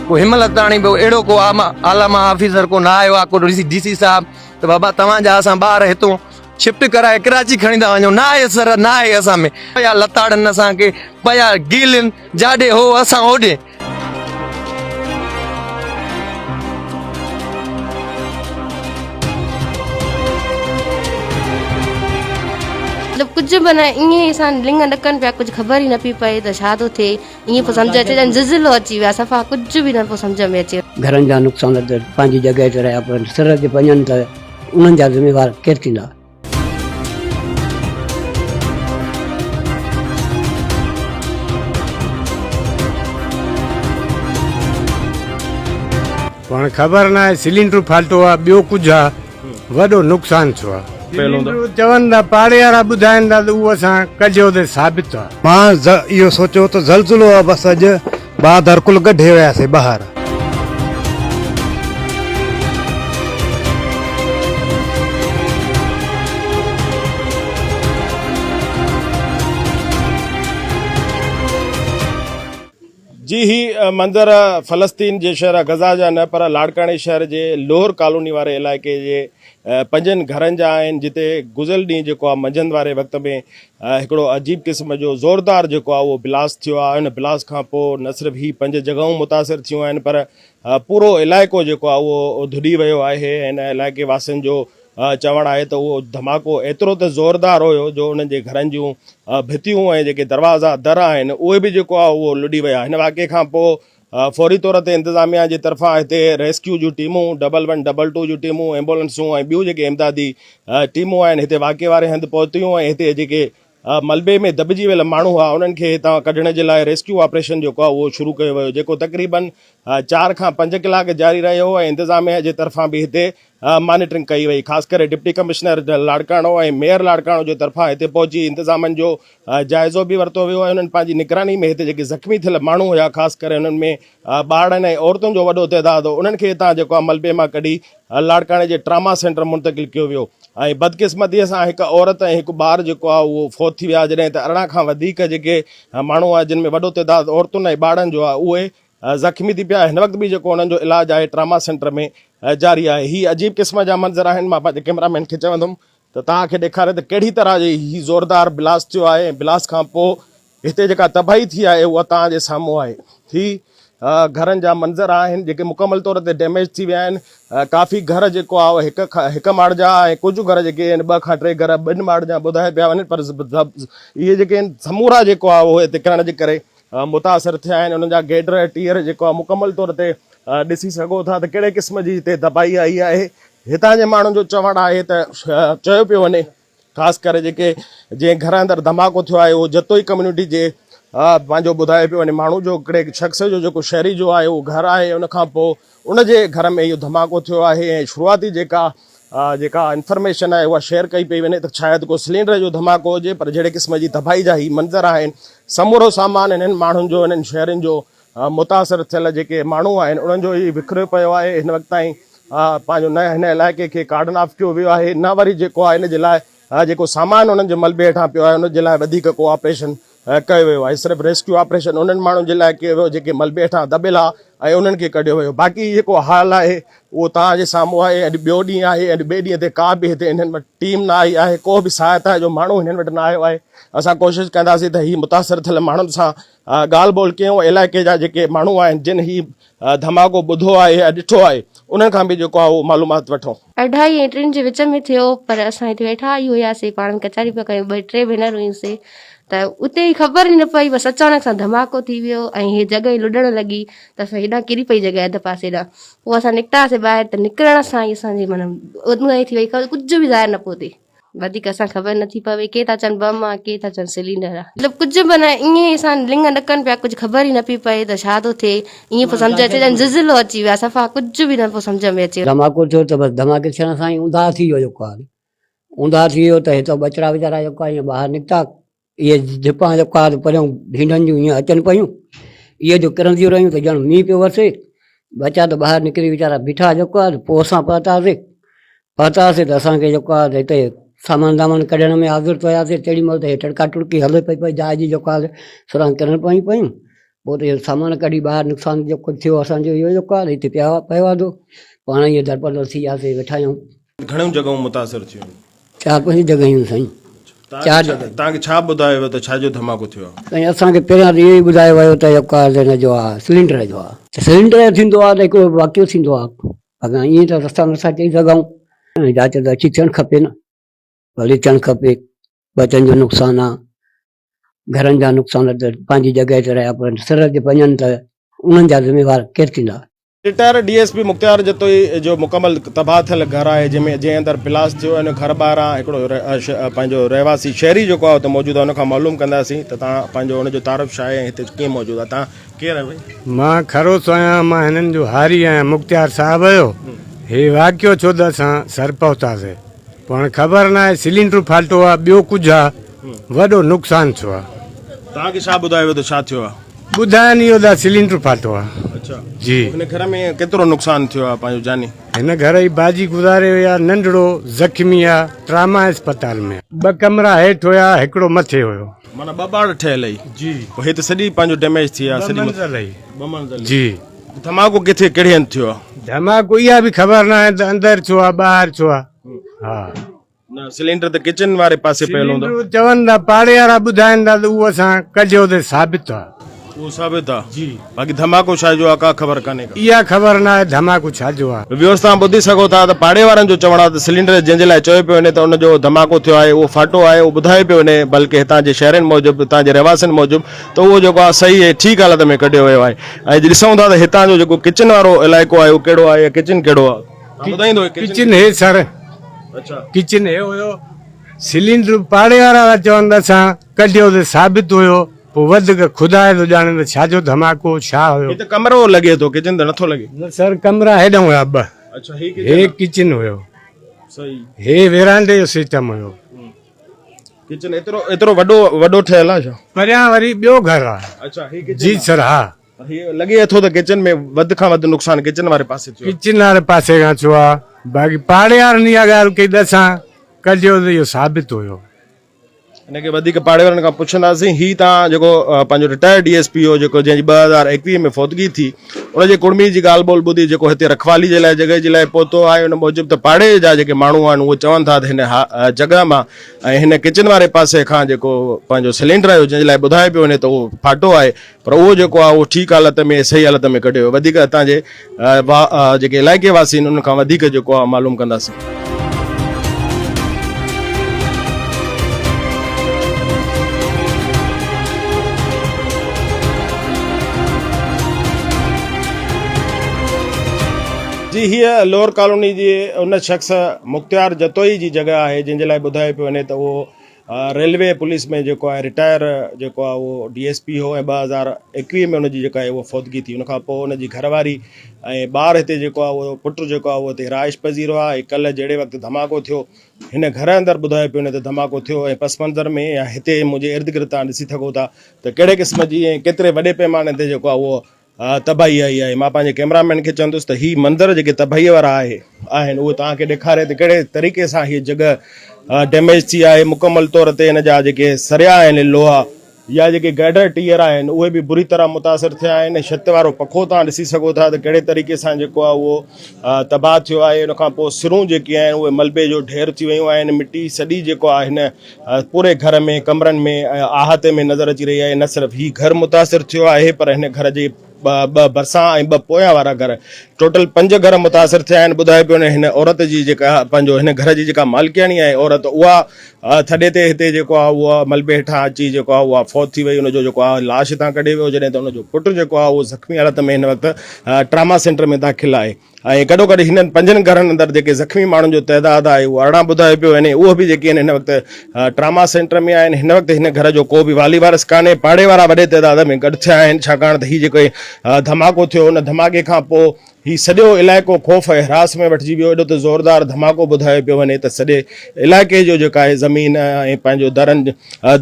ڪو هن مهل تاڻي به اهڙو ڪو اعليٰ مان آفيسر ڪو نه آيو آهي ڪو ڊي سي صاحب ته بابا توهان جا اسان ٻار هتون شفٽ ڪرائي ڪراچي کڻي ٿا وڃون نه آهي سر نه آهي اسان ۾ پيا لتاڙن اسان کي پيا گيلن جاڏي هو اسان اوڏي. مطلب ڪجهه به نه ائين ئي اسان لڱ ڏڪن پيا ڪجهه خبر ئي نه پئي پئي ته ڇا ٿو ٿئي ائين پيو سمجهه اچي ڄڻ زلزلو اچي ويو آهي صفا ڪجهه به نه پيو سمجهه ۾ اچي. گهرن جا نقصان ته پنهنجي جڳهه تي رهيا پر سر تي وڃن ته انهن جا ذميوار ڪير ٿيندا؟ پاڻ خبر نه آهي سلينڊر ڦاٽو آ ٻيو ڪجهه آ وڏو نقصان ٿيو آ سلينڊر چون ٿا پاڙي وارا ٻڌائن ٿا ته اهو اسان ڪڍيو ته ثابت آ. مان اهو سوچيو ته زلزلو آ بس اڄ بادر ڪل ڳڍي وياسي ٻاهر. جي هي منظر فلسطين جي شهر غزه جا نه پر لاڙڪاڻي شهر جي لوهر ڪالوني واري علائقي جي پنجن گهرن جا آهن جتي گذريل ڏينهن جيڪو آهي منجهند واري وقت ۾ هڪڙو عجيب قسم جو زوردار جيڪو آهي اهو بلاسٽ ٿيو آهي ان بلاسٽ کان پوء نه صرف هي پنج جڳهون متاثر ٿيون آهن پر پورو علائقو جيڪو آهي اهو ڌڏي ويو آهي هن علائقي واسين جو چوڻ آهي ته اهو ڌماڪو ايترو ته زوردار هيو جو انهن جي گهرن جون ڀتيون ۽ جيڪي دروازا در آهن اهي به جيڪو آهي اهو لڏي ويا هن واقعي کان پوء فوري طور تي انتظاميا جي طرفان هتي ريسڪيو جون ٽيمون ڊبل ون ڊبل ٽو جون ٽيمون ايمبولنسون ۽ ٻيون جيڪي امدادي ٽيمون آهن هتي واقعي واري هنڌ پهتيون ۽ هتي جيڪي ملبي ۾ دٻجي ويل ماڻهو هئا انهن کي هتان ڪڍڻ جي لاء ريسڪيو آپريشن جيڪو آهي اهو شروع ڪيو ويو جيڪو تقريبن چار کان پنج ڪلاڪ جاري رهيو ۽ انتظاميا جي طرفان به هتي مانيٽرنگ ڪئي وئي خاص ڪري deputy commissioner Larkana ۽ mayor Larkana جي طرفان هتي پهچي انتظامن جو جائزو به ورتو ويو ۽ انهن پنهنجي نگراني ۾ هتي جيڪي زخمي ٿيل ماڻهو هيا خاص ڪري انهن ۾ ٻارڙن ۽ عورتن جو وڏو تعداد هو انهن کي هتان جيڪو آهي ملبي مان ڪڍي لاڙڪاڻي جي ٽراما سينٽر منتقل ڪيو ويو ۽ بدقسمتي سان هڪ عورت ۽ هڪ ٻار جيڪو آهي اهو فوت ٿي ويا جڏهن ته 18 کان وڌيڪ جيڪي ماڻهو آهن جن ۾ وڏو تعداد عورتن ۽ ٻارڙن جو آهي اهي زخمي ٿي پيا هن وقت به جيڪو انهن جو علاج آهي ٽراما سينٽر ۾ جاري آهي هي عجيب قسم جا منظر آهن مان پنهنجي ڪيمرا مين کي چوندم ته توهان کي ڏيکاري ته ڪهڙي طرح جي هي زوردار بلاسٽ ٿيو آهي ۽ بلاسٽ کان پوء هتي جيڪا تباهي ٿي آهي اها توهان جي سامهون آهي هي گهرن جا منظر آهن جيڪي مڪمل طور تي ڊيميج ٿي ويا آهن ڪافي گهر جيڪو آهي هڪ هڪ ماڙ جا ۽ ڪجهه گهر جيڪي آهن ٻه کان ٽي گهر ٻن ماڙ جا ٻڌايا پيا وڃن پر اهي جيڪي آهن سمورا جيڪو آهي اهو هتي ڪرڻ جي ڪري متاثر ٿيا آهن انهن جا گيڊر ٽيئر جيڪو آهي مڪمل طور تي ڏسي سگهو ٿا ته ڪهڙي قسم جي هتي تباهي آئي آهي هتان جي ماڻهن جو چوڻ آهي ته چيو پيو وڃي خاص ڪري جيڪي جنهن گهر اندر ڌماڪو ٿيو آهي اهو جتوئي ڪميونٽي جي پنهنجو ٻڌايو پيو وڃي ماڻهو جو هڪڙي شخص جو جيڪو شهري جو آهي اهو گهر آهي ان کان پوء ان جي گهر ۾ اهو ڌماڪو ٿيو آهي ۽ شروعاتي جيڪا جيڪا انفارميشن آهي اها شيئر ڪئي پئي وڃي ته شايد ڪو سلينڊر جو ڌماڪو هجي پر جهڙي قسم جي تباهي جا هي منظر آهن سمورو سامان انهن ماڻهن جو انهن شهرين جو متاثر ٿيل جيڪي ماڻهو آهن انهن جو ئي وکريو پيو آهي هن وقت تائين پنهنجو نه هن علائقي کي ڪارڊن آف ڪيو ويو آهي نه وري جيڪو آهي ان جي لاء جيڪو سامان انهن جي ملبي هيٺان پيو آهي ان جي لاء وڌيڪ ڪو آپريشن ڪيو ويو آهي صرف ريسڪيو آپريشن انهن ماڻهن جي لاء ڪيو ويو جيڪي ملبي هيٺان دٻيل ها ۽ انهن کي ڪڍيو ويو باقي جيڪو حال آهي اهو توهان جي سامهون آهي اڄ ٻيو ڏينهن آهي اڄ ٻئي ڏينهن تي ڪا به هتي انهن وٽ ٽيم نه آئي آهي ڪو به سهائتا جو ماڻهو هنن وٽ نه آيو آهي اسان ڪوشش ڪنداسين ته هي متاثر ٿيل ماڻهن سان ڳالهه ٻولهه ڪيون علائقي جا جيڪي ماڻهو آهن جن هي ڌماڪو ٻڌو آهي يا ڏٺو آهي انهن کان به جيڪو آهي اهو معلومات وٺون. اڍائي ۽ ٽن جي وچ ۾ ٿيو پر اسان هتي ويٺا ئي هياسين پاڻ ۾ ڪچهري پيا ڪيون ٻه ٽي ڀينرون هيون سي ته اتي ئي خبر ئي نه پئي بس اچانڪ سان ڌماڪو ٿي ويو ۽ هي جڳهه ئي لڏڻ لڳي ته اسان هيڏانهن ڪري پئي جڳهه اڌ پاسي ڏانهن پوء اسان نڪتاسين ٻاهر ته نڪرڻ سان ئي اسان جي معنيٰ اونداهي ٿي وئي ڪجهه به ظاهر نه پيو ٿئي. وڌيڪ اسان خبر نٿي پوي ڪي ٿا چون بم آ ڪي ٿا چون سلينڊر آ مطلب ڪجهه به نه ائين ئي اسان لڱ ڏڪن پيا ڪجهه خبر ئي نه پئي پئي ته ڇا ٿو ٿئي ائين پيو سمجهه اچي ڄڻ زلزلو اچي ويو آ صفا ڪجهه به نه پيو سمجهه ۾ اچي. ڌماڪو ٿيو ته بس ڌماڪي ٿيڻ سان ئي اونداهه ٿي ويو جيڪو آهي اونداهه ٿي ويو ته هتان ٻچڙا ويچارا جيڪو آهي ائين ٻاهر نڪتا اهي ڌپان جيڪو آهي پريان ڍينڍن جون ائين اچن پيون اهي جو ڪرنديون رهيون ته ڄڻ مينهن پيو وسي ٻچا ته ٻاهر نڪري ويچارا بيٺا جيڪو آهي پوء اسان پهتاسين پهتاسين ته اسان کي جيڪو آهي هتي سامان دامان ڪڍڻ ۾ حاضر ٿياسين تيڏي مهل ته هي ٽڙڪا ٽڙڪي هلي پئي پئي جاء جي جيڪو آهي سران ڪرڻ پيون پيون. پوء ته اهو سامان ڪڍي ٻاهر نقصان جيڪو ٿيو اسان جو اهو جيڪو آهي هتي پيا پيو آهي پاڻ ائين درپدر ٿي وياسي ويٺا آهيون. گهڻيون جڳهون متاثر ٿيون آهن؟ چار پنج جڳهيون سائين. چار جڳهيون. توهان کي ڇا ٻڌايو ويو ته ڇا جو ڌماڪو ٿيو آهي؟ سائين اسان کي پهريان ته اهو ئي ٻڌايو ويو ته جيڪو آهي هن جو آهي سلينڊر جو آهي. سلينڊر جو ٿيندو آهي ته هڪڙو واقعو ٿيندو آهي اڳيان ائين ته اسان نٿا چئي سگهون جاچ ته اچي ٿيڻ کپي نه ڀلي ٿيڻ کپي ٻچن جو نقصان آهي گهرن جا نقصان ته پنهنجي جڳهه تي رهيا پر سر تي وڃن ته انهن جا ذميوار ڪير ٿيندا؟ Retire D S P Mukhtiar Jatoi جو مڪمل تباهه ٿيل گهر آهي جنهن ۾ جنهن اندر بلاسٽ ٿيو ان گهر ٻاهران هڪڙو پنهنجو رهواسي شهري جيڪو آهي اتي موجود آهي ان کان معلوم ڪنداسين ته تان پنهنجو ان جو تعارف ڇا آهي ۽ هتي ڪيئن موجود آهي تان ڪير آهيو ڀائي؟ مان کروس آهيان مان هنن جو هاري آهيان مختيار صاحب جو هي واقعو ڇو ته اسان سر پهتاسي پوء هاڻي خبر ناهي سلينڊر ڦاٽو آهي ٻيو ڪجهه آهي وڏو نقصان ٿيو آهي. توهان کي ڇا ٻڌايو ويو ته ڇا ٿيو آهي؟ ٻڌائن اهو ته سلينڊر ڦاٽو آ. اڇا جي. هن گهر ۾ ڪيترو نقصان ٿيو آ پنهنجو جاني؟ هن گهر جي باجي گذاري وئي آ ننڍڙو زخمي آ ٽراما اسپتال ۾. ٻه ڪمرا هيٺ هيا هڪڙو مٿي هيو. معنيٰ ٻه ٻاڙ ٺهيل هئي. جي. پوء هي ته سڄي پنهنجو ڊيميج ٿي آ سڄي. ٻه منزل هئي. ٻه منزل. جي. ڌماڪو ڪٿي ڪهڙي هنڌ ٿيو آ؟ ڌماڪو اها به خبر ناهي ته اندر ٿيو آ ٻاهر ٿيو آ. ها. نه سلينڊر ته ڪچن واري پاسي پيل هوندو. سلينڊر چون ٿا پاڙي وارا ٻڌائين ٿا ته اهو اسان ڪڍيو ته ثابت آ. اهو ثابت آ. جي. باقي ڌماڪو ڇا جو آ ڪا خبر ڪانهي ڪا. اها خبر ناهي ڌماڪو ڇا جو آ. ويورز توهان ٻڌي سگهو ٿا ته پاڙي وارن جو چوڻ آ ته سلينڊر جنهن جي لاء چيو پيو وڃي ته ان جو ڌماڪو ٿيو آهي اهو ڦاٽو آهي اهو ٻڌايو پيو وڃي بلڪه هتان جي شهرين موجب هتان جي رهواسين موجب ته اهو جيڪو آ صحيح ۽ ٺيڪ حالت ۾ ڪڍيو ويو آهي ۽ ڏسون ٿا ته هتان جو جيڪو ڪچن وارو علائقو آهي اهو ڪهڙو آهي يا ڪچن ڪهڙو آ. ٻڌائيندو ڪچن هي سر ڪچن هي هيو سلينڊر پاڙي وارا ٿا چون ته اسان ڪڍيو ته ثابت هيو پوء وڌيڪ خدا ئي ٿو ڄاڻي ته ڇا جو ڌماڪو ڇا هيو. هي ته ڪمرو لڳي ٿو ڪچن ته نٿو لڳي. نه سر ڪمرا هيڏانهن هيا ٻه. اڇا هي ڪچن هي ڪچن هيو. صحيح. هي ورانڊي جو سسٽم هيو. ڪچن ايترو ايترو وڏو وڏو ٺهيل آ ڇا؟ پريان وري ٻيو گهر آ. اڇا هي ڪچن جي سر ها. هي لڳي ٿو ته ڪچن ۾ وڌ کان وڌ نقصان ڪچن واري پاسي ٿيو آهي. ڪچن واري پاسي کان ٿيو آهي باقي پاڙي وارن اها ڳالهه ڪئي ته اسان ڪڍيو ته اهو ثابت هيو. ان کي وڌيڪ پاڙي وارن کان پڇنداسين. هي تان جيڪو پنهنجو رٽائرڊ ڊي ايس پي هو جيڪو جنهن جي 2021 ۾ فوتگي ٿي ان جي ڪڙمي جي ڳالهه ٻولهه ٻڌي جيڪو هتي رکوالي جي لاء جڳهه جي لاء پهتو آهي ان موجب ته پاڙي جا جيڪي ماڻهو آهن اهي چون ٿا ته هن جڳهه مان ۽ هن ڪچن واري پاسي کان جيڪو پنهنجو سلينڊر آيو جنهن جي لاء ٻڌايو پيو وڃي ته اهو ڦاٽو آهي پر اهو جيڪو آهي اهو ٺيڪ حالت ۾ صحيح حالت ۾ ڪڍيو ويو وڌيڪ هتان جي جيڪي علائقي واسي آهن انهن کان وڌيڪ جيڪو آهي معلوم ڪنداسين. جي هيء لوئر ڪالوني جي ان شخص مختيار جتوئي جي جڳهه آهي جنهن جي لاء ٻڌايو پيو وڃي ته اهو ريلوي پوليس ۾ جيڪو آهي رٽائر جيڪو آهي اهو ڊي ايس پي هو ۽ 2021 ۾ ان جي جيڪا آهي اها فوتگي ٿي ان کان پوء ان جي گهر واري ۽ ٻار هتي جيڪو آهي اهو پٽ جيڪو آهي اهو هتي رهائش پذير هئا ۽ ڪلهه جهڙي وقت ڌماڪو ٿيو هن گهر اندر ٻڌايو پيو وڃي ته ڌماڪو ٿيو ۽ پس منظر ۾ يا هتي منهنجي ارد گرد تان ڏسي ٿڪو ٿا ته ڪهڙي قسم جي ۽ ڪيتري وڏي پيماني تي جيڪو آهي اهو تباهي آئي آهي مان پنهنجي ڪئميرا مين کي چوندس ته هي منظر جيڪي تباهي وارا آهي آهن اهي توهان کي ڏيکاري ته ڪهڙي طريقي سان هي جڳهه ڊيميج ٿي آهي مڪمل طور تي هن جا جيڪي سريا آهن لوها يا جيڪي گرڊر ٽيئر آهن اهي به بري طرح متاثر ٿيا آهن ڇت وارو پکو توهان ڏسي سگهو ٿا ته ڪهڙي طريقي سان جيڪو آهي اهو تباهه ٿيو آهي ان کان پوء سرون جيڪي آهن اهي ملبي جو ڍير ٿي ويون آهن مٽي سڄي جيڪو آهي هن پوري گهر ۾ ڪمرن ۾ ۽ احاطي ۾ نظر اچي رهي آهي نه صرف هي گهر متاثر ٿيو آهي پر هن گهر جي ٻه ڀرسان ۽ ٻه پويان وارا گهر ٽوٽل پنج گهر متاثر ٿيا آهن ٻڌايو پيو وڃي هن عورت جي جيڪا پنهنجو هن گهر جي جيڪا مالڪياڻي آهي عورت اها ٿڏي تي هتي جيڪو آهي اها ملبي هيٺان اچي جيڪو آهي اها فوت ٿي وئي ان جو جيڪو آهي لاش هتان ڪڍي ويو جڏهن ته ان جو پٽ جيڪو آهي اهو زخمي حالت ۾ هن وقت ٽراما سينٽر ۾ داخل آهي ۽ گڏوگڏ هنن پنجن گهرن اندر جيڪي زخمي ماڻهن جو تعداد آهي اهو 18 ٻڌايو پيو وڃي اهو به جيڪي آهن هن وقت ٽراما سينٽر ۾ آهن هن وقت هن گهر جو ڪو به والي وارث ڪانهي پاڙي وارا وڏي تعداد ۾ گڏ ٿيا آهن ڇاڪاڻ ته هي جيڪو ڌماڪو ٿيو ان ڌماڪي کان پوء هي سڄو علائقو خوف ۽ هراس ۾ وٺجي ويو، ايڏو ته زوردار ڌماڪو ٻڌايو پيو وڃي ته سڄي علائقي جو جيڪا آهي زمين ۽ پنهنجو درن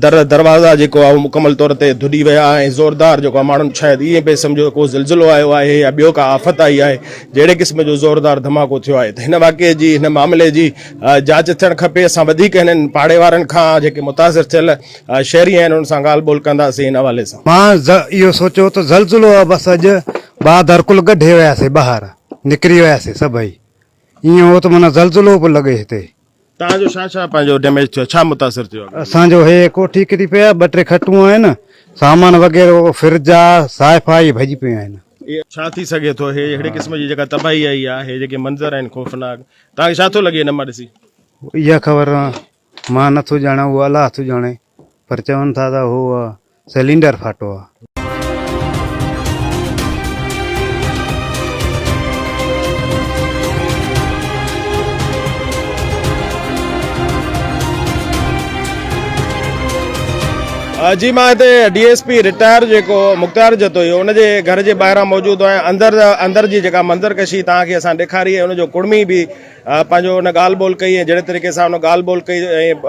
در دروازا جيڪو آهي اهو مڪمل طور تي ڌڏي ويا ۽ زوردار جيڪو آهي ماڻهن شايد ائين پئي سمجهيو ڪو زلزلو آيو آهي يا ٻيو ڪا آفت آئي آهي جهڙي قسم جو زوردار ڌماڪو ٿيو آهي ته هن واقعي جي هن معاملي جي جاچ ٿيڻ کپي اسان وڌيڪ هنن پاڙي وارن کان جيڪي متاثر ٿيل شهري آهن انهن سان ڳالهه ٻولهه ڪنداسين ان حوالي سان. مان اهو سوچيو ته زلزلو آ بس اڄ ٻاڌر ڪل ڳڍي وياسي ٻاهر نڪري وياسي سڀئي ائين هو ته معنيٰ زلزلو پيو لڳي هتي. توهان جو ڇا ڇا پنهنجو ڊيميج ٿيو ڇا متاثر ٿيو آ؟ اسان جو هي ڪوٺي ڪري پئي آ ٻه ٽي کٽون آهن سامان وغيره فرج آ سائفا اهي ڀڄي پيون آهن. ڇا ٿي سگهي ٿو هي اهڙي قسم جي جيڪا تباهي آئي آ هي جيڪي منظر آهن خوفناڪ توهان کي ڇا ٿو لڳي هن مان ڏسي؟ اها خبر مان نٿو ڄاڻان اهو الله ٿو ڄاڻي پر چون ٿا ته اهو سلينڊر ڦاٽو آ. جي مان هتي ڊي ايس پي رٽائر جيڪو مختيار جتوئي ان جي گهر جي ٻاهران موجود آهيان اندر اندر جي جيڪا منظر ڪشي توهان کي اسان ڏيکاري ان جو ڪڙمي به پنهنجو ان ڳالهه ٻولهه ڪئي ۽ جهڙي طريقي سان ان ڳالهه ٻولهه ڪئي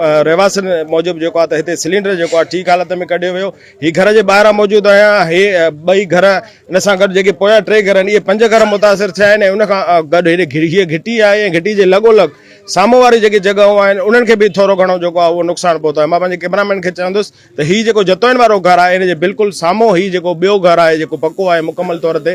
۽ رهواسين موجب جيڪو آهي ته هتي سلينڊر جيڪو آهي ٺيڪ حالت ۾ ڪڍيو ويو هي گهر جي ٻاهران موجود آهيان هي ٻئي گهر ان سان گڏ جيڪي پويان ٽي گهر آهن اهي پنج گهر متاثر ٿيا آهن ۽ ان کان گڏ هيڏي هيء گهٽي آهي ۽ گهٽي جي لڳو لڳ سامهون واري جيڪي جڳهون آهن انهن کي به ٿورو گهڻو جيڪو آهي اهو نقصان پهتو آهي مان پنهنجي ڪئميرا مين کي چوندس ته هي جيڪو جتوئين وارو گهر آهي ان جي بلڪل سامهون هي جيڪو ٻيو گهر آهي جيڪو پڪو آهي مڪمل طور تي.